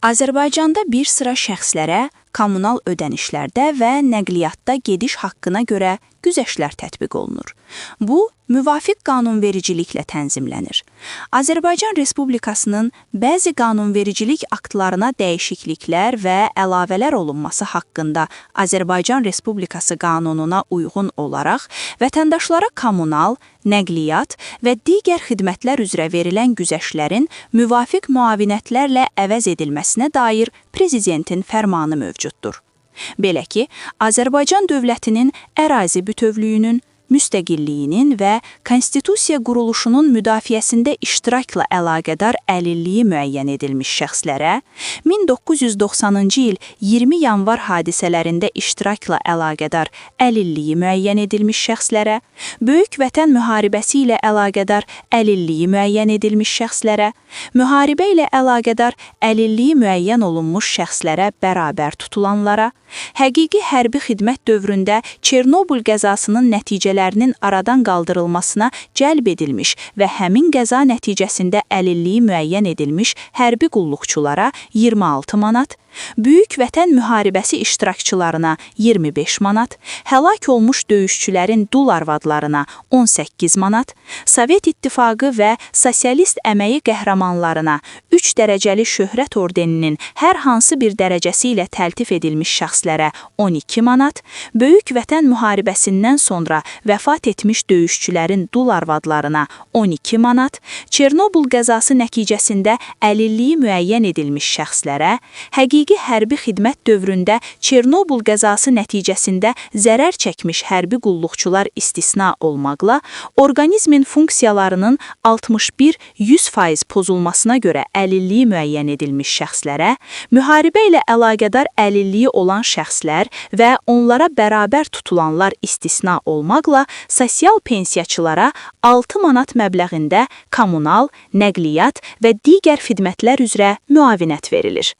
Azərbaycanda bir sıra şəxslərə kommunal ödənişlərdə və nəqliyyatda gediş haqqına görə güzəştlər tətbiq olunur. Bu, müvafiq qanunvericiliklə tənzimlənir. Azərbaycan Respublikasının bəzi qanunvericilik aktlarına dəyişikliklər və əlavələr olunması haqqında Azərbaycan Respublikası qanununa uyğun olaraq vətəndaşlara kommunal, nəqliyyat və digər xidmətlər üzrə verilən güzəştlərin müvafiq müavinətlərlə əvəz edilməsinə dair prezidentin fərmanı mövcuddur. Belə ki, Azərbaycan dövlətinin ərazi bütövlüyünün, müstəqilliyinin və konstitusiya quruluşunun müdafiəsində iştirakla əlaqədar əlilliyi müəyyən edilmiş şəxslərə, 1990-cı il 20 yanvar hadisələrində iştirakla əlaqədar əlilliyi müəyyən edilmiş şəxslərə, Böyük Vətən müharibəsi ilə əlaqədar əlilliyi müəyyən edilmiş şəxslərə, müharibə ilə əlaqədar əlilliyi müəyyən olunmuş şəxslərə bərabər tutulanlara, həqiqi hərbi xidmət dövründə Çernobıl qəzasının nəticələrinin aradan qaldırılmasına cəlb edilmiş və həmin qəza nəticəsində əlilliyi müəyyən edilmiş hərbi qulluqçulara 26 manat, Böyük Vətən müharibəsi iştirakçılarına 25 manat, həlak olmuş döyüşçülərin dul arvadlarına 18 manat, Sovet İttifaqı və Sosialist əməyi qəhrəmanlarına 3 dərəcəli şöhrət ordeninin hər hansı bir dərəcəsi ilə təltif edilmiş şəxslərə 12 manat, Böyük Vətən müharibəsindən sonra vəfat etmiş döyüşçülərin dul arvadlarına 12 manat, Çernobıl qəzası nəticəsində əlilliyi müəyyən edilmiş şəxslərə, həqiqi hərbi xidmət dövründə Çernobıl qəzası nəticəsində zərər çəkmiş hərbi qulluqçular istisna olmaqla, orqanizmin funksiyalarının 61-100% pozulmasına görə əlilliyi müəyyən edilmiş şəxslərə, müharibə ilə əlaqədar əlilliyi olan şəxslər və onlara bərabər tutulanlar istisna olmaqla sosial pensiyaçılara 6 manat məbləğində kommunal, nəqliyyat və digər xidmətlər üzrə müavinət verilir.